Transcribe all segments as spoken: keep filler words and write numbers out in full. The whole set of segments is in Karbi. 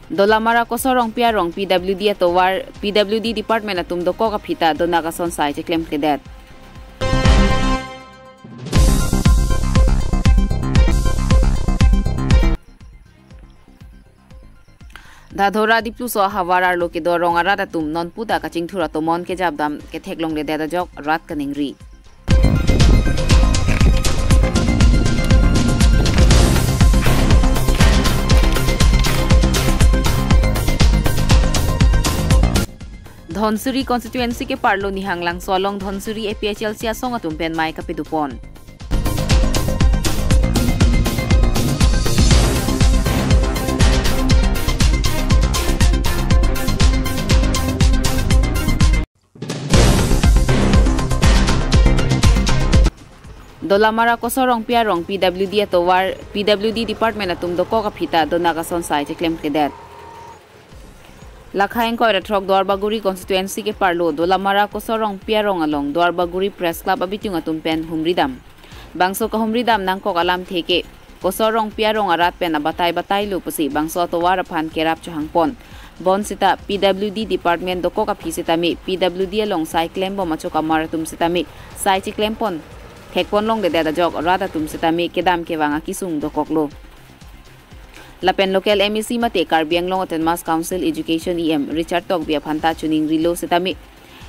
Dolamara Koso Rongpi arong P W D atovar P W D department atum dokok aphi ta donak ason sai cheklemkledet. Dadhora Dipluso ahavar arlo kedo arong arat atum nonpu ta kachingthur atomon kejapdam ketheklongledet ajok rat kaningri. Dhansiri constituency keparlo Nihanglangso along Dhansiri A P H L C asong atum pen mei kapidupon. Dolamara Koso Rongpi arong P W D atovar P W D department atum dokok aphi ta donak ason sai cheklemkledet. Lakha ingkoi ra throk Duarbagori constituency keparlo Dolamara Koso Rongpi arong along Duarbagori Press Club abitung atum pen humridam. Bangso kahumridam nangkok alamthe ke Koso Rongpi arong arat pen abatai batailo pusi bangso atovar aphan kerap chohangpon. Bonsita P W D department dokok aphi sitame P W D along sai klembom achokamar atum sitame sai cheklempon thekponlongledet ajok rat atum sitame kedam kevang akesung dokoklo. Lapen local M A C mate Karbi Anglong Autonomous Council Education E M Richard Tokbi aphan ta chuningrilo sitame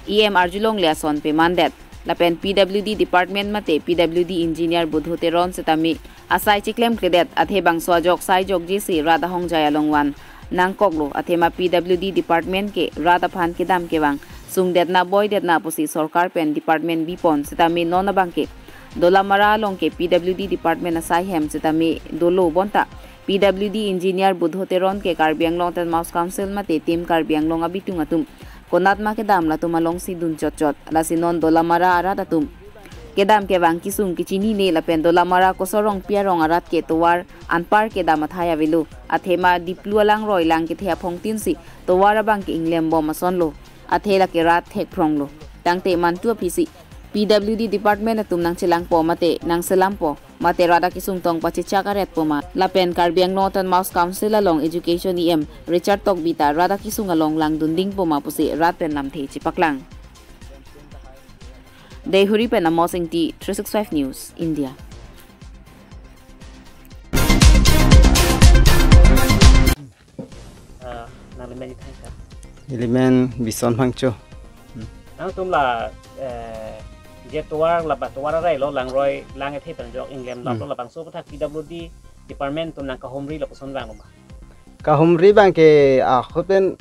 E M arjulongle ason pemandet. Lapen P W D department mate P W D engineer Budho Teron sitame asai cheklemkledet athe bangso ajok sai jokjesi rat ahongjai along van nangkoklo, athema P W D department ke rat aphan kedam kevang sungdetna boidetna pusi sorkar pen department bipon sitame non abangke Dolamara along ke P W D department asai hem sitame dolo, bonta P W D engineer Budho Teron ke Karbi Anglong Autonomous Council mate Team Karbi Anglong abitung atum konatma kedam latum alongsi dun chotchot. Lasi non Dolamara arat atum kedam kevang kesung kechinine lapen Dolamara Koso Rongpi arong arat ke tovar anpar kedam athai avelo. Athema Diplu alangroi lang kethe aphongtinsi tovar abangke inglembom asonlo. Athe lake rat thekphronglo. Tangte mantu aphisi P W D department atum nangchelangpo mate nangselampo mate rat akesung tong pachechak aretpo ma. Lapen Karbi Anglong Autonomous Council along Education E M Richard Tokbi ta rat akesung along langdundingpo ma pusi rat pen lamthe chepaklang. Deihori pen Amos Ingti, three six five News, India. Ah, nangli men ithai sir? Ili men Bison Phangcho. Nangtum la, eh, je tovar la ba tovar arailo langroi lang ethe pen jok inglem laplo, hmm, labangso aputhak P W D department atum nangkahumri lapuson vanglo ma? Kahumri abangke, ah, hopen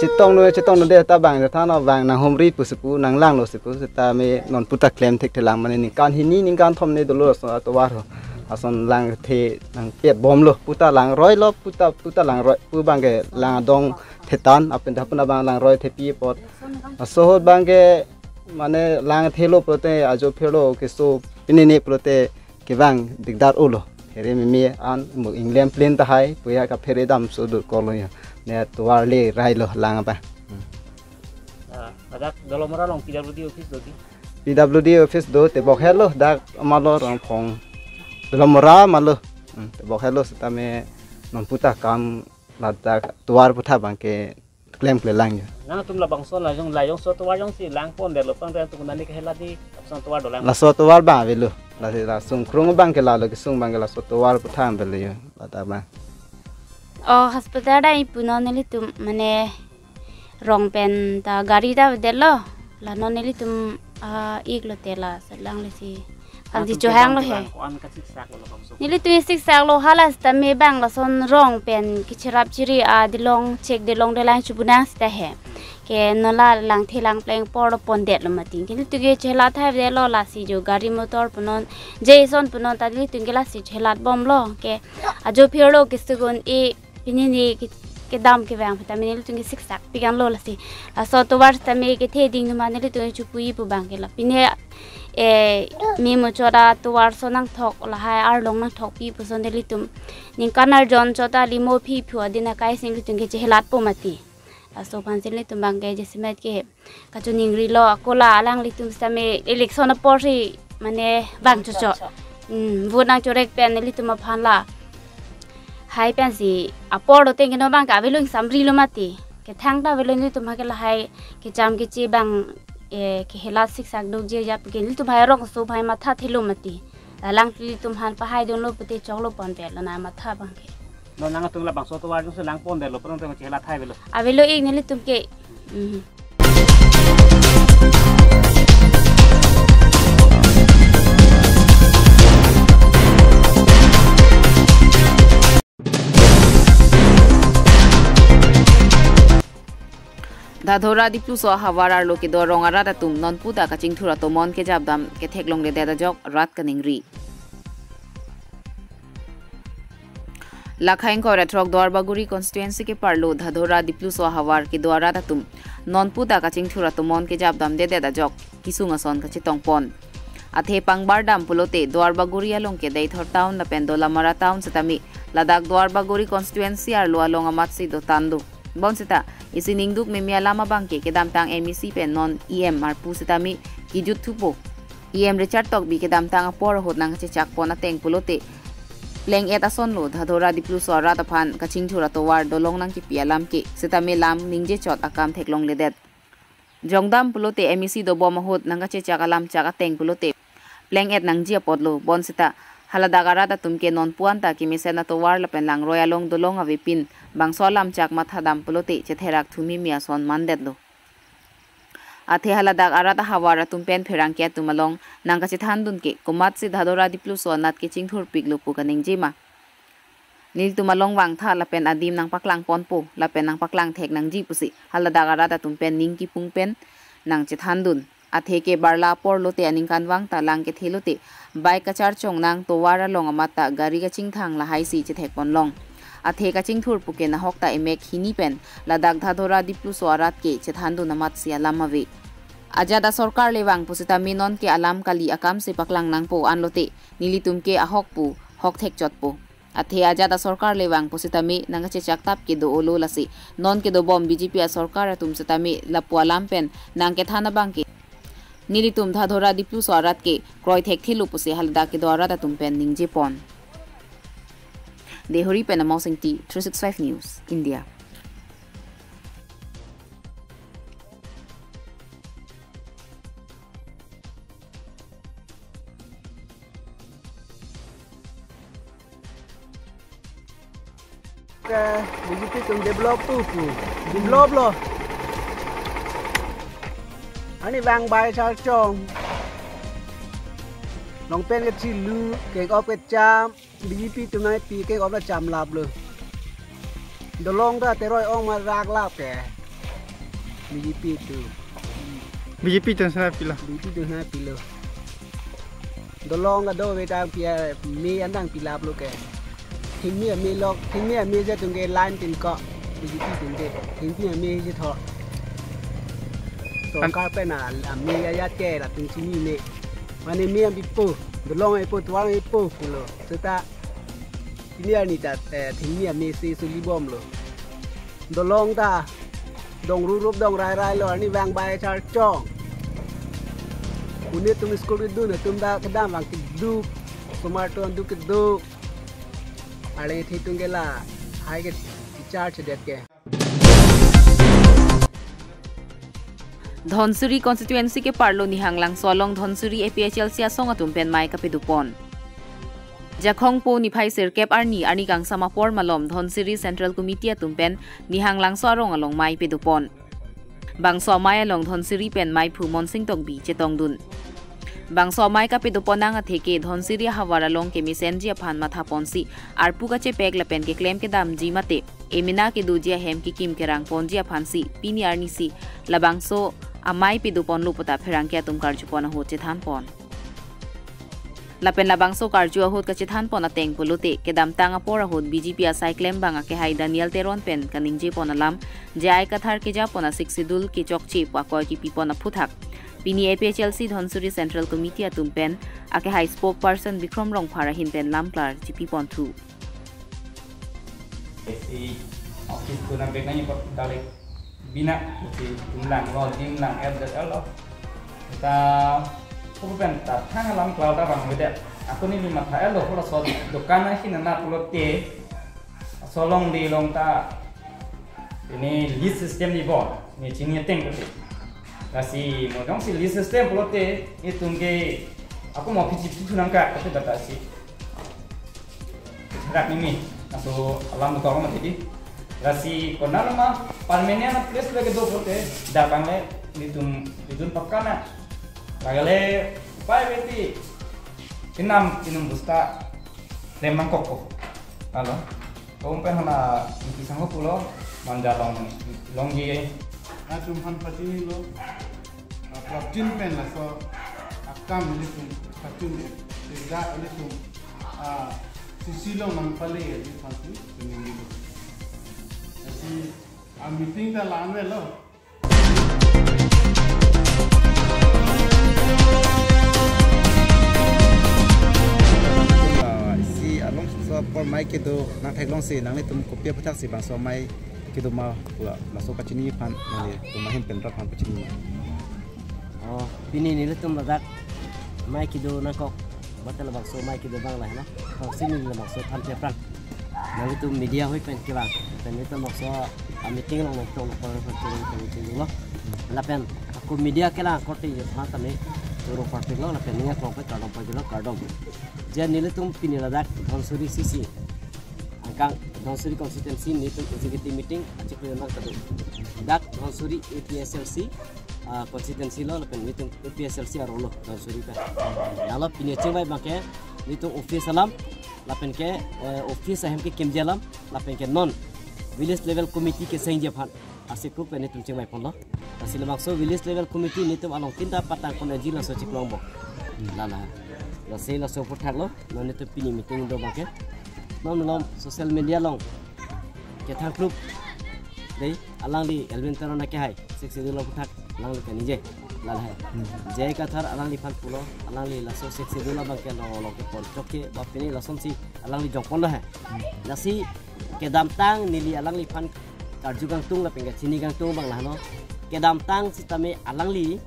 chetongno chetongno de ta bang than abang nanghumri pusi pu nanglanglo si pu sitame nonpu ta klem thekthelang mane ningkan hini ningkan thom ne dolo laso atovar ho. Ason lang the nangpet bomlo, puta langroilo, puta, puta langroi pu abangke lang adong thetan, apin dapun abang langroi thepi apot. Laso ahut abangke mane lang thelo pulote ajo phelo keso pinini pulote kevang dikdar olo. Phere meme an mo inglem plane tahai puya kaphere damso durkoklo ya. Ne tovar le railo lang apa. Hmm. Ah, ladak Dolamara along P W D office do di? P W D office do, tebok helo dak amalo rong phong. Dolamara amalo. Hmm, tebok helo sitame nonpu ta kam ladak tovar aputhak abangke klemklelang ya. Nangtum labangso lajong, lajongso tovar jongsi langpondetlo pang den tuk nani kahelat di lapuson tovar dolang? Laso tovar abang avelo. Lasi la sungkrung abangke lalo kesung abangke laso tovar aputhak avelo ya. Lata abang. Oh, hospital ta ipunon nelitum mane rong pen ta gari ta avedetlo. La non nelitum, ah, iklo te la selang lesi. Nangtum abang chohanglo ke he. Ko-an kasiksak lo lapuson? Nelitum siksaklo hala sitame bang lason rong pen kecherap chiri adilong chek dilong delang chubunang sita he. Ke non la langthe langpleng porlo pondetlo mati. Ke nelitum ke chelat hai detlo lasi jo gari motor punon, je ison punon ta nelitum ke lasi chelat bomlo. Ke ajo phirlo kesugun e pinini ke, kedam kevang sitame nelitum ke siksak pikanlo lasi. Laso tovar sitame kethe ding numa nelitum ke chupui pu abangke la. Pine, eh, me muchot atovar so nangthok lahai arlong nangthokpi puson nelitum. Ningkan arjon chot ta limo phi phu adin akai si nelitum ke chehelatpo mati. Laso aphansi nelitum abangke jasemet ke kachuningrilo ako la alanglitum sitame election aporsi mane bang chocho. Hmm, vote nangchorek pen nelitum aphan la Hai pensi apor do tengke non abang ke avelo ingsamri lo mati. Kethang ta avelo, nelitum ha ke lahai kecham keche abang, eh, kehela siksak dukji ajat ke nelitum hai rong so hai matha thelo mati. Lalang nelitum aphan pahai dunlo pute choklo pon pet lo na matha abang ke. Non nangtum labangso atovar jongsi lang pon detlo, pon tong chehela thai avelo. Avelo ik nelitum ke. Mhm. Dhadhora Dipluso ahavar arlo kedo arong arat atum nonpu ta kachingthur atomon kejapdam ketheklongledet ajok rat kaningri. Lakhaing korethrok Duarbagori constituency keparlo Dhadhora Dipluso ahavar kedo arat atum nonpu ta kachingthur atomon kejapdamdedet ajok kesung ason kachetongpon. Athe pangbardam pulote Duarbagori along ke Deithor town lapen Dolamara town setame ladak Duarbagori constituency arlo along amatsi dotan do. Bonseta isi ningduk meme alam abang ke kedamtang M A C pen non E M arpu setame kejut thupo. E M Richard Tokbi kedamtang apor ahut nangchechakpon ateng pulote pleng-et asonlo Dhadhora Dipluso arat aphan kachingthur atovar dolong nangkipi alam ke setame lam ningje chot akam theklongledet. Jongdam pulote M A C dobom ahut nangkachechak alamchak ateng pulote pleng-et nangji apotlo, bonseta haladak arat atum ke nonpu anta kemesen atovar lapen langroi along dolong avepin bangso alamchak mathadam pulote chetherak thumi mi ason mandetlo. Athe haladak arat ahavar atum pen pherangke atum along nangkachethandun ke komatsi Dhadhora Dipluso anat kechingthurpiklo pu kaningje ma. Nelitum along vangtha lapen adim nangpaklangponpo lapen nangpaklang thek nangji pusi haladak arat atum pen ning kipung pen nangchethandun. Athe ke barla apor lote aningkanvang ta lang kethe lote bike kacharchong nang tovar along amat ta gari kachingthang lahaisi chethekponlong. Athe kachingthur puke nahok ta emek hini pen ladak Dhadhora Dipluso arat ke chethandun amatsi alam ave. Ajat asorkar le vang pusitame non ke alam kali akamsi paklang nangpo anlote nelitum ke ahok pu hok thekchotpo. Athe ajat asorkar le vang pusitame nangkachechak tap ke do-olo lasi non kedobom B J P asorkar atum setame lapu alam pen nangkethan abang ke nelitum Dhadhora Dipluso arat ke kroi thekthelo pusi haladak kedo arat atum pen ningjepon. Dehori pen Amosing T, three six five News, India. Ke B J P atum develop tu tu. Develop lo. Arnivang bike charchong. Longpen ke chilu, kengop kecham, B J P atum nangpi kengop la chamlaplo. Dolong ta teroi ong ma raklap ke. B J P atum. B J P atum sana pilo. B J P atum sana pilo. Dolong kado ave tang pi ame an nangpilaplo ke. Thengni ame lok, thengni ame je atum ke line tin ko. B J P atum ke. Thengni ame je tho. Sorkar pen a ame ajat ke latum chinine. Mane ame an pipo. Dolong pipo, tovar pipo pulo. Seta pini arni ta, eh, thengni ame si sulibomlo. Dolong ta dong rurup dong rairailo, arnivang bike charchong. Pune atum school kedun atum ta kedam vang keduk, osomar atum duk keduk. Arleng the atum ke lahai ke charge det ke. Dhansiri constituency keparlo Nihanglangso along Dhansiri A P H L C asong atum pen mei kapadopon. Jakhong po niphai sirkep arni, arni kangsam apor malom Dhansiri Central Committee atum pen Nihanglangso arong along mei padopon. Bangso amei along Dhansiri pen meiphu Monsing Tokbi chetongdun. Bangso amei kapadopon nang atheke Dhansiri ahavar along kemesenji aphan mathaponsi arpu kachepek lapen keklem kedamji mate emena kedoji ahem kekim kerangponji aphansi pini arnisi labangso amei padoponlo puta pherangke atum karjupon ahut chethanpon. Lapen labangso karju ahut kachethanpon ateng pulote kedamtang apor ahut B J P asai klembang akehai Daniel Teron pen kaningjepon alam, J I Kathar kejapon a-Sixth Schedule kechokche pu akoi kipipon aphuthak pini A P H L C Dhansiri Central Committee atum pen akehai spokesperson Bikrom Rongphar ahin pen lamklar chipiponthu. Si office tu nang bek nang ipot dalik bina si tumlang lo, dimlang F Z L lo. Ta ko pen ta thang alam klau ta bang beda. Ako neli matha lo, ko laso dokan ahin na pulote Solong di long ta ini list system di bon, ni chini ateng ko te. Lasi mo jongsi list system pulote itum ke ako mo pichi pichi nangka ko te, bata si. Rak nimi, laso alam betul mati di. Lasi konat ma permanent place lagi do pulote, dak bang le itum, itum pakka na. Lagale pai beti. Inam inum busta klem nangkok ko. Halo. Kong pen hana Niki Sangho pulo, Manja Long, Longji. Atum han pachini lo. Ah, prapjin pen laso akam ilitum pachun de. Sida ilitum, ah, C C along nangpale ya di phansi kuning lo. Lasi, ah, meeting ta la-an lo. Ah, isi along so apor mai kedo nangtheklongsi nanglitum kopi aphuthak si bangso mai kedo ma pu laso kachini aphan nanglitum ahin pen rat aphan pachini ma. Oh, pini nelitum ladak mai kedo nangkok. Bata labangso mai kedo abang la hena. Bangsi neli labangso than aphrang. Nanglitum media ahoi pen kevang. Pen nelitum labangso a meeting along nangtong nangkok nangkok nangkok nangkok lo. Lapen ako media kelang korte je phan tame turo parpik lo, lapen ning aklong pen kardom pajilo, kardom. Je nelitum pini ladak Dhansiri C C angkang Dhansiri constituency nelitum executive meeting achiklo nang kedo. Dak Dhansiri A P H L C, ah, constituency lo, lapen nelitum A P H L C arlo Dhansiri pen. Nalo pini chingvai abang ke nelitum office alam, lapen ke, eh, office ahem kekimji alam, lapen ke non village level committee kesengji aphan asekup pen nelitum chingvai ponlo. Lasi labangso village level committee nelitum along tinta patang kon aji laso chiklong bo. Lala. Lasi laso aphuthak lo, non nelitum pini meeting do abang ke. Non malom social media along kethang klub dei, alangli Elwin Teron akehai, Sixth Schedule aphuthak alangli kaningje. Lala hai. Hmm. J I Kathar alangliphan pulo, alangli laso Sixth Schedule abang ke lo lo kepon chokche, ba pini lasonsi alangli jongpon lo hai. Hmm. Lasi kedamtang neli alangliphan karju kangtung lapen kachini kangtung abang la heno. Kedamtang sitame alangli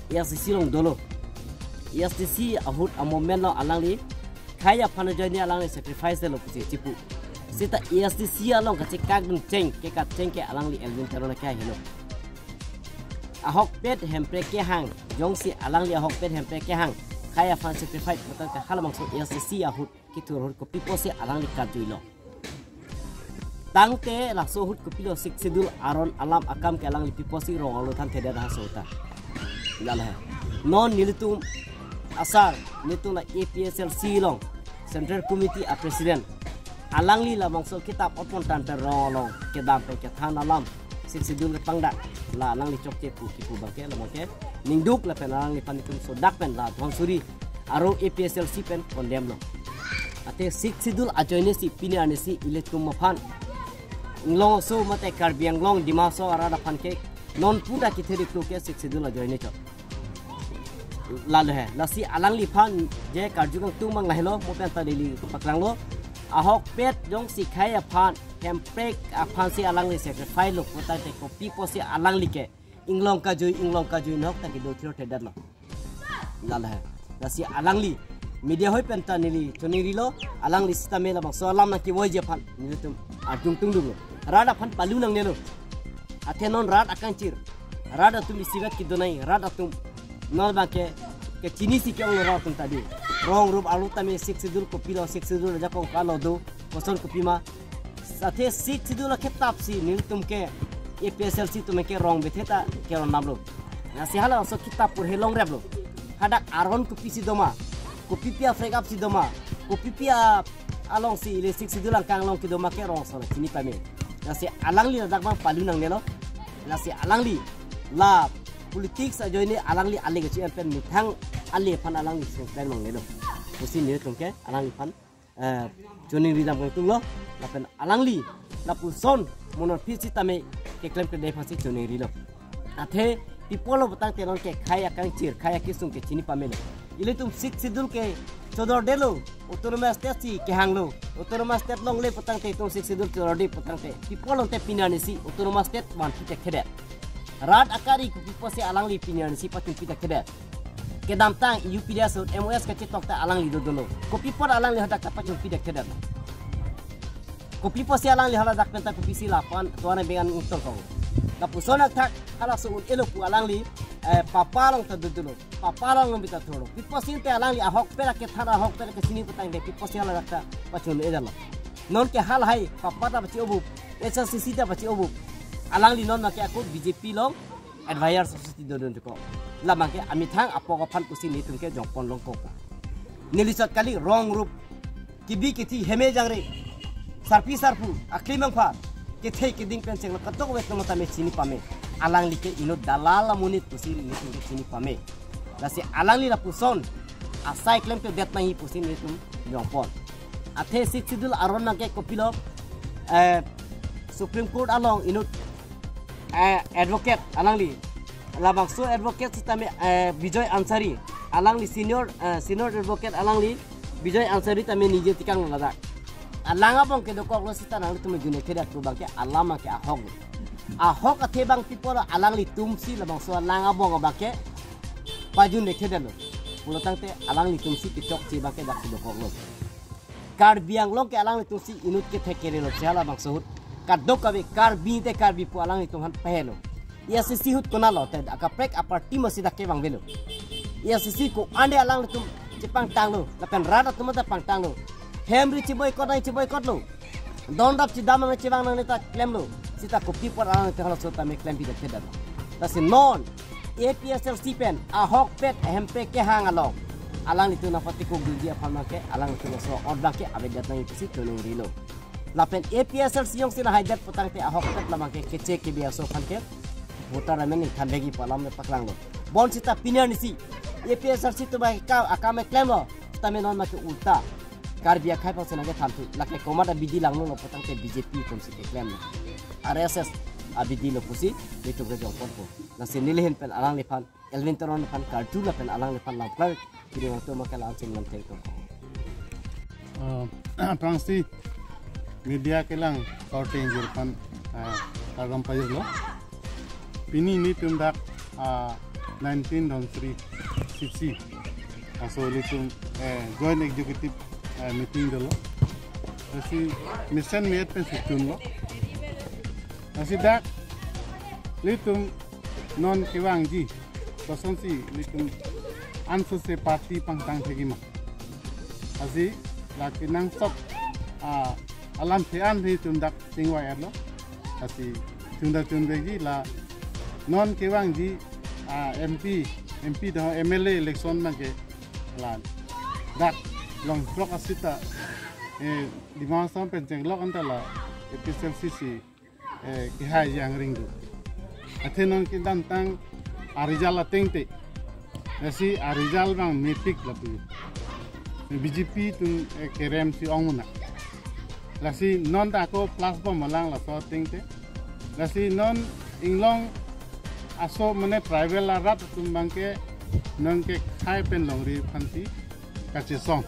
A S D C along dolo. A S D C ahut a-movement along alangli khei aphan ajoine alangli sacrifice lo pusi chipu. Seta A S D C along kachekak dun cheng, kekacheng ke alangli Elwin Teron akehai helo. Ahokpet hemprek kehang, jongsi alangli ahokpet hemprek kehang khei aphan sacrifice pulote halabangso A S D C ahut kethur ahut kopi pusi alangli karjuilo. Tangte laso ahut kopilo Sixth Schedule aron alam akam ke alangli pi pusi rong arlo thanthedet ha so ta. Lala hai. Non nelitum asar, nelitum la A P H L C along Central Committee a-President, alangli labangso kitap otpon tangte rong along kedam pen kethan alam Sixth Schedule kepangdak, la alangli chokche pu kipu abang ke, la abang ke ningduk lapen alangliphan itum sodak pen la Dhansiri aro A P H L C pen condemn lo. Athe Sixth Schedule ajoine si pini arni si ilitum aphan, Inglong aso mate Karbi Anglong, Dima Hasao arat aphan ke non puta kitherik lo ke Sixth Schedule ajoine chot. Lalo hai. Lasi alangliphan je karju kangtung abang la helo, mo pen ta daily paklanglo. Ahokpet jongsi khei aphan, hemprek aphansi alangli sacrifice lo pulote kopi pusi alangli ke inglong kajui, inglong kajui nok ta kedo thiro thedet lo. Lala hai. Lasi alangli media ahoi pen ta neli choningrilo, alangli sitame labangso alam nangkevoiji aphan nelitum arjung tungdung lo. Rat aphan palu nangnelo. Athe non rat akangchir, rat atum isivet kedo nai, rat atum non abang ke kechinisi ke-ong lo rat atum ta dei. Rong rup arlo tame Sixth Schedule kopilo, Sixth Schedule ajakong kalo do, koson kopima. Athe Sixth Schedule akitap si nelitum ke A P H L C atum ke rong bethe ta kerondam lo. Lasi halabangso kitap pur he longrep lo. Hadak aron kopisi doma, kopipi a-flag up si doma, kopipi a alongsi ili Sixth Schedule angkang along kedoma ke rong ason chini pame. Lasi alangli ladak abang palu nangnelo. Lasi alangli la politics ajoine alangli ale kechi-en pen methang ale aphan alangli sengklem nangnelo pusi nelitum ke alangliphan, eh, choningri dam kangtung lo, lapen alangli lapuson monor phit sitame keklem kede aphansi choningrilo. Athe pi pulo putangte non ke khei akangchir, khei akesung ke chini pamelo. Ilitum Sixth Schedule ke chodordelo, Autonomous State si kehanglo. Autonomous State longle putangte itum Sixth Schedule chodorde putangte pi pulo te pini arni si Autonomous State vanpi thekthedet. Rat akari kopi pusi alangli pini arni si pachunpi thekthedet. Kedamtang U P D S M O S kachetok ta alangli dodolo. Kopi apot alangli hadak ta pachunpi thekthedet. Kopi pusi alangli hala dak penta kopisi lapu-an tuan abeng an ingtol kong. Lapuson athak halaso un-elo pu alangli, eh, papa along ta dudulo. Papa along long bita thulo. Pi pusi te alangli ahokpet akethan ahokpet akechini putangte pi pusi hala dak ta pachun-edetlo. Non ke halahai papa ta pachi-obup, H R C C ta pachi-obup. Alangli non abangke ako B J P along advisor society dodun ko. La abangke amethang apok aphan pusi nelitum ke jongpon long kok. Neli chot kali rong rup kibi kithi heme jangre. Sarpi sarpo, akli mangpha. Kethe keding pen chenglo katok wek no tame chini pame. Alangli ke inut dalal amonit pusi nelitum ke chini pame. Lasi alangli lapuson asai klemkledet nangji pusi nelitum jongpon. Athe Sixth Schedule aron abangke kopilo, eh, Supreme Court along inut, eh, advocate alangli. Labangso advocate sitame, eh, Bijoy Ansari. Alangli senior, eh, senior advocate alangli Bijoy Ansari tame ningje tekanglo ladak. Alang abang kedokoklo seta nanglitum jun-e kedak pu abangke alam abangke ahok. Ahok athe abang pi pulo alanglitumsi labangso alang abang abangke pajun-e kedaklo. Pulotangte alanglitumsi kechokche abangke dak dokoklo. Karbi Anglong ke alanglitumsi inut kethe kerelo si halabangso ahut. Kadokave Karbi te Karbi pu alanglitum aphan pahelo. E I C C ahut konatlo te akaprek aparty masi dak kevang avelo. E I C C ko-an de alanglitum chepangtanglo, lapen rat atum ta pangtanglo. Hem ri cheboycott nang cheboycottlo. Don dap chedam nang chevang nangne ta klemlo. Seta kopi apot alanglitum halaso tame klem bida kedaklo. Lasi non A P H L C pen ahokpet ahempet kehang along alanglitum nangpatikuk dunji aphan abangke alanglitum laso order ke avedet nangji pusi tonung rilo. Lapen A P H L C jongsi lahaidet putangte ahokpet labangke keche kebi aso aphan ke voter amen ingthan vekji pu alam le paklanglo. Bonseta pini arnisi A P H L C atum abangke ka akam klemlo. Tame non abangke ulta Karbi akhei aphan si nangkethan thu. Lake komat abidi langno lo putangte B J P atumsi keklemlo. R S S abidi lo pusi nelitum ke jongponpo. Lasi neli ahin pen alangliphan, Elwin Teron aphan karju lapen alangliphan lamklar kiri wangtu maka langsung lamteng toko. Eh, aphrangsi media kelang korte ingjir aphan, eh, kardom pajirlo. Pini nelitum dak, ah, nineteen Dhansiri C C. Laso nelitum, eh, joint executive, eh, meeting dolo. Lasi mesen me-et pensi tunlo. Lasi dak nelitum non kevangji kosonsi nelitum ansose party pangtang thekji ma. Lasi lake nangsot, ah, alamthe an nelitum dak chingvai-etlo. Lasi chunda chunvekji la non kevangji, ah, M P, M P do M L A election abangke la dak long throk asita, eh, Dima Hasao pen chenglok anta la A P H L C si, eh, kehai jangring do. Athe non kedamtang a-result ateng te. Lasi a-result abang mepik lapu. B J P atum, eh, kerem si ong muna. Lasi non ta ako plus bom alang laso ateng te. Lasi non inglong aso mane tribal arat atum abangke non kekhai pen longri aphansi kachesong.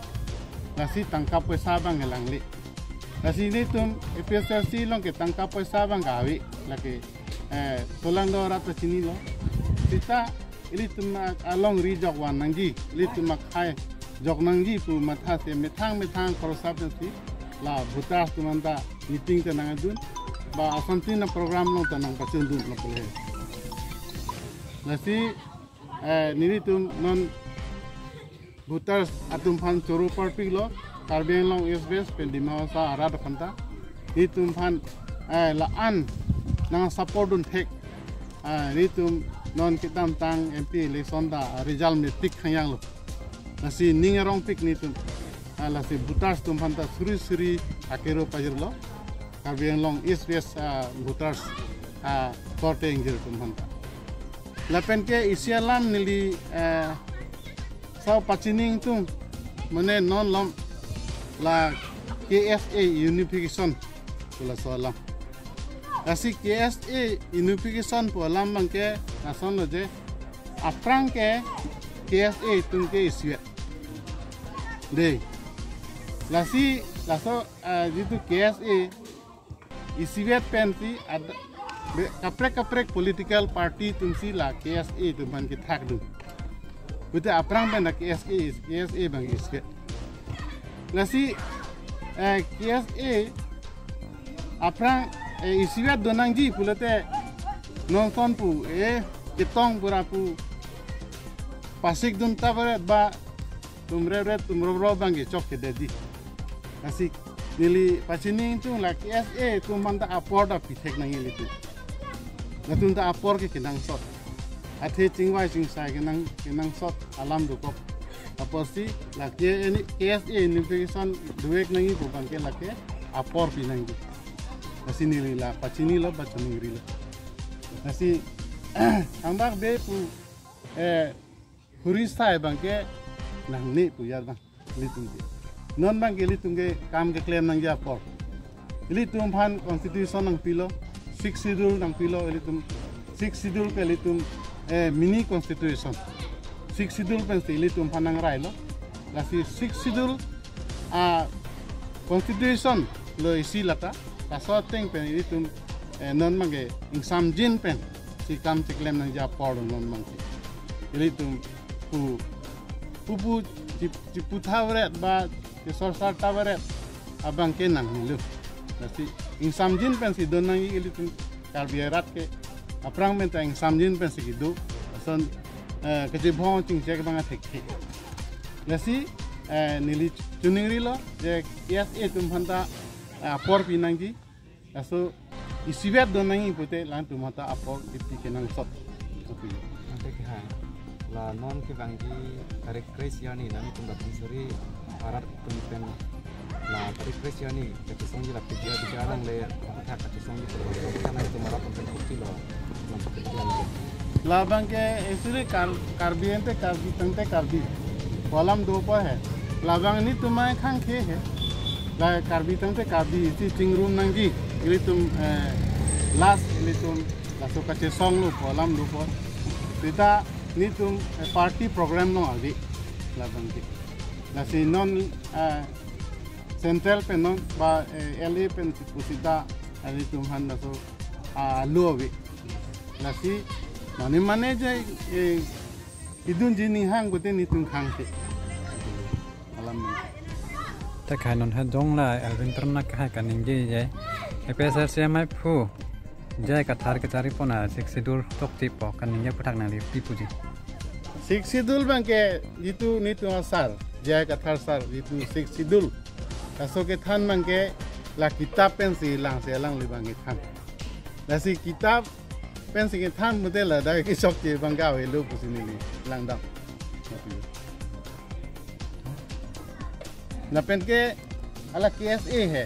Lasi tangka poisa abang kelangle. Lasi nelitum A P H L C along ke tangka poisa abang kave. Lake, eh, tolang do rat ta chinilo. Seta ilitum a-, alongri jok van nangji, ilitum akhei jok nangji pu matha si methang methang korosap si la voters atum anta meeting ta nangdun, ba asontin a-program along ta nangpachundun lapu le. Lasi, eh, nelitum non voters atum aphan choro parpiklo, Karbi Anglong East West pen Dima Hasao arat aphanta. Nelitum aphan, eh, la-an nangsupport dun thek. Eh, nelitum non kedamtang M P election ta result mepik khangjanglo. Lasi ning arongpik nelitum. Eh, lasi voters atum aphanta suri suri akero pajirlo. Karbi Anglong East West, ah, voters, ah, korte ingjir atum aphanta. Lapen ke isi alam neli, eh, sau pachini ingtung, mane non lom la K S A unification pu laso alam. Lasi K S A unification pu alam abangke lasonlo je aphrang ke K S A atum ke isivet. Dei. Lasi laso, eh, jitu K S A isivet pensi ad-, be-, kaprek kaprek political party atumsi la K S A atum aphan kethak dun. Pute aphrang pen la K S A is, K S A abang isivet. Lasi, eh, K S A Aphrang, eh, isivet donangji pulote non son pu, eh, ketong pura pu pasik dun ta beret ba tumrep ret tumrop ro bang ke chok kedetji. Lasi neli pachini ingtung la K S A atum aphanta apor ta pithek nangji ilitum. Latum ta apor ke kenangsot. Athe chingvai chingsai kenang, kenangsot alam dokok. Aporsi la ke ini K S A unification dovek nangji pu bang ke lake apor pi nangji. Lasi neli la pachinilo, pachiningrilo. Lasi angbak be pu, eh, huri sai bang ke nangne pu ya bang ilitum ke. Non bang ke ilitum ke kam keklem nangji apor. Ilitum aphan constitution nangpilo, sixth schedule nangpilo ilitum. Sixth schedule ke ilitum, eh, mini constitution. Sixth schedule pensi ilitum aphan nangrailo. Lasi sixth schedule, ah, constitution lo isi lata. Laso ateng pen ilitum, eh, non bang ke ingsamjin pensi kam keklem nangji apor non bang ke. Ilitum pu, pu pu chip-, chiputhap ret ba chisorsar ta beret abang ke nangnelo. Lasi ingsamjin pensi donangji ilitum Karbi arat ke. Aphrang pen ta ingsamjin pensi kedo. Lason, eh, kachibong chingchek bang athek thek. Lasi, eh, neli chiningrilo je K S A atum aphanta, eh, apor pi nangji. Laso isivet donangji pute latum aphanta apor kipi kenangsot. Oke. Ante ke ha. La non ke bang ke tarik kre-isi arni nangtum Dapinsari arat atum pen la tarik kre-isi arni kachisongji la pidya pidya nangle aphuthak kachisongji pura aphuthak nangtum arat atum pen kopi lo. Labang ke actually Kar-, Karbi ante Karbi tangte Karbi pu alam dopo he. Labang netum akhang ke he. La Karbi tangte Karbi isi chingrum nangji. Ilitum, eh, last ilitum laso kachesonglo pu alam dopo. Seta netum, eh, party program along ave labang ke. Lasi non, eh, central pen non ba, eh, L A pen si pusita ilitum aphan laso, ah, lo ave. Lasi mane mane je, eh, idunji ninghang pute netum khang ke. Alam. Te khai non ha jong la Elwin Terang ke hai kaningje je. A P H L C amei aphu J I Kathar kechari pon a sixth schedule tokti pu kaningje aphuthak nangli pi puji. Sixth schedule bang ke jitu netum asar, J I Kathar sar jitu sixth schedule. Laso kethan bang ke la kitap pensi langsi alangli bang kethan. Lasi kitap pensi kethan pute ladak kechokche bang ke avelo pusi neli langdam. Lapen ke ala K S A he.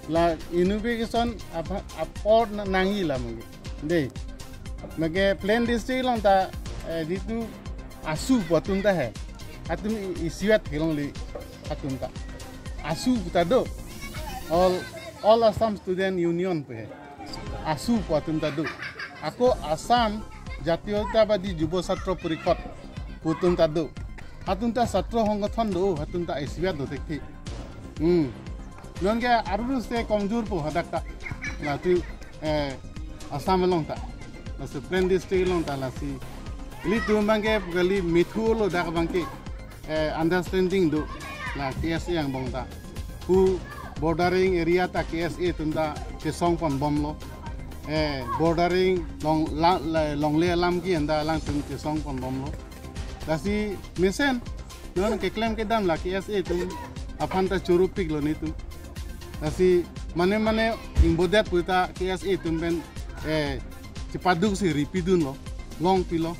La unification apa, apor na-, nangji la mage. Dei. Mage plain district along ta, eh, jitu ASHU pu atum ta he. Atum i-, isivet kelongle atum ta. ASHU ta do. All, All Assam Student Union pu he. ASHU pu atum ta do. Ako Assam Jatiyotabadi Jubo Chhatro Porishod pu atum ta do. Atum ta chatro songgothon do, atum ta isivet do thekti. Hmm. Non ke aruru se komjorpo hadak ta. Latu, eh, Assam along ta. Laso plain district along ta lasi. Ilitum bang ke kali mithulo dak bang ke, eh, understanding do. La K S A angbong ta. Pu bordering area ta K S A atum ta chesong ponbomlo. Eh, bordering long la, la, longle alam ke-en ta alangtum chesong ponbomlo. Lasi mesen non keklem kedam la K S A atum aphan ta chorupiklo netum. Lasi mane mane ingbodet puta K S A atum pen, eh, chepaduk si ripidunlo, longpilo.